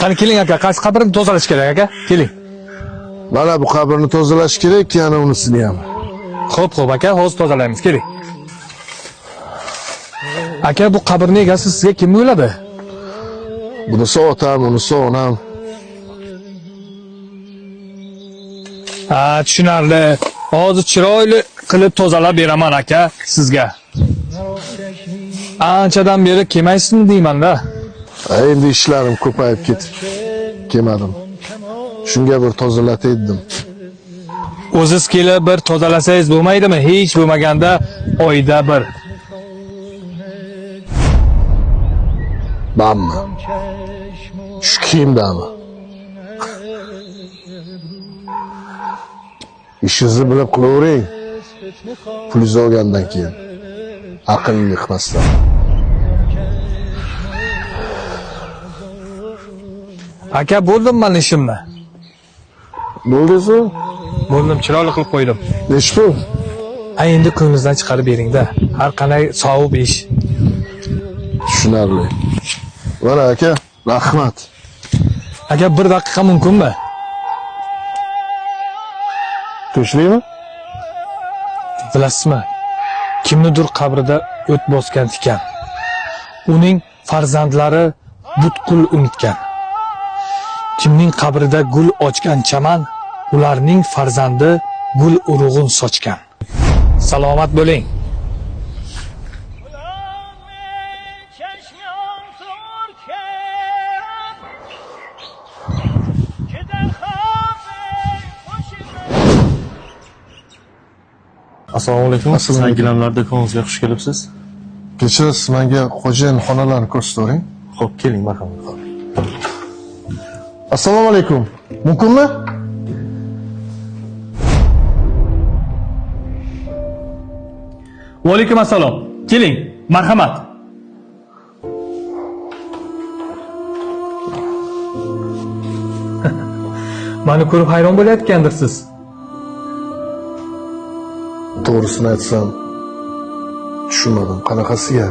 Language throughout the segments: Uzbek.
Qani keling aka, qaysi qabrni tozalash kerak aka? Keling. Mana bu qabrni tozalash kerak, yana unisini ham. Xo'p, xo'p aka, hozir tozalaymiz, keling. Aka, bu qabrni egasi sizga kim bo'ladi? Bunisi otam, unisi onam. Ha, tushunarli. Hozir chiroyli qilib tozalab beraman aka sizga. Anchadan beri kelmaysizmi deyman-da. Ha, endi ishlarim ko'payib ketib kelmadim. Shunga bir tozalatay dedim. O'ziz kelib bir tozalasangiz bo'lmaydimi? Hech bo'lmaganda oyda bir. Manmi? Shu kiyimdami? Ishingizni bilib qilavering. Pulingizni olgandan keyin. Aqlli qilmasdan. Aka, bo'ldim man ishimni. Bo'ldingizmi? Bo'ldim, chiroyli qilib qo'ydim. Nechi pul? Ha, endi ko'nglingizdan chiqarib bering-da. Har qanday savob ish. Tushunarli. Mana aka, rahmat. Aka, bir daqiqa mumkinmi? Tinchlikmi? Bilasizmi? Kimnidir qabrida o't bosgan tikan. Uning farzandlari butkul unutgan. Kimning qabrida gul ochgan chaman, ularning farzandi gul urug'in sochgan. Salomat bo'ling. Assalomu alaykum. Assalomu alaykum. Gilamlar do'konimizga xush kelibsiz. Kechirasiz, menga xo'jayin xonalarni ko'rsatavering. Xo'p, keling, marhamat. Assalomu alaykum. Mumkinmi? Va alaykum assalom. Keling, marhamat. Mani ko'rib hayron bo'layotgandirsiz. To'g'risini aytsam, tushunmadim. Qanaqasiga?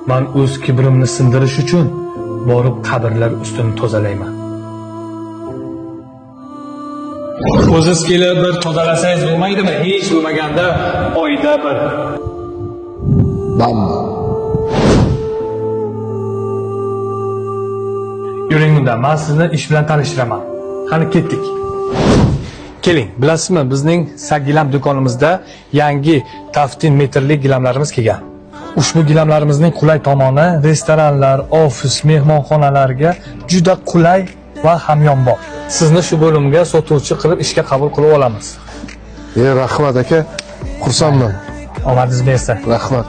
Man o'z kibrimni sindirish uchun borib qabrlar ustini tozalayman. O'ziz kelib bir tozalasangiz bo'lmaydimi? Hech bo'lmaganda oyda bir. Manmi? Yuring unda, men sizni ish bilan tanishtiraman. Qani ketdik. Keling, bilasizmi, bizning Sag gilam do'konimizda yangi taftin metrli gilamlarimiz kelgan. Ushbu gilamlarimizning qulay tomoni restoranlar, ofis, mehmonxonalarga juda qulay va hamyonbop. Sizni shu bo'limga sotuvchi qilib ishga qabul qilib olamiz. E, rahmat aka. Xursandman. Omadingiz bersin. Rahmat.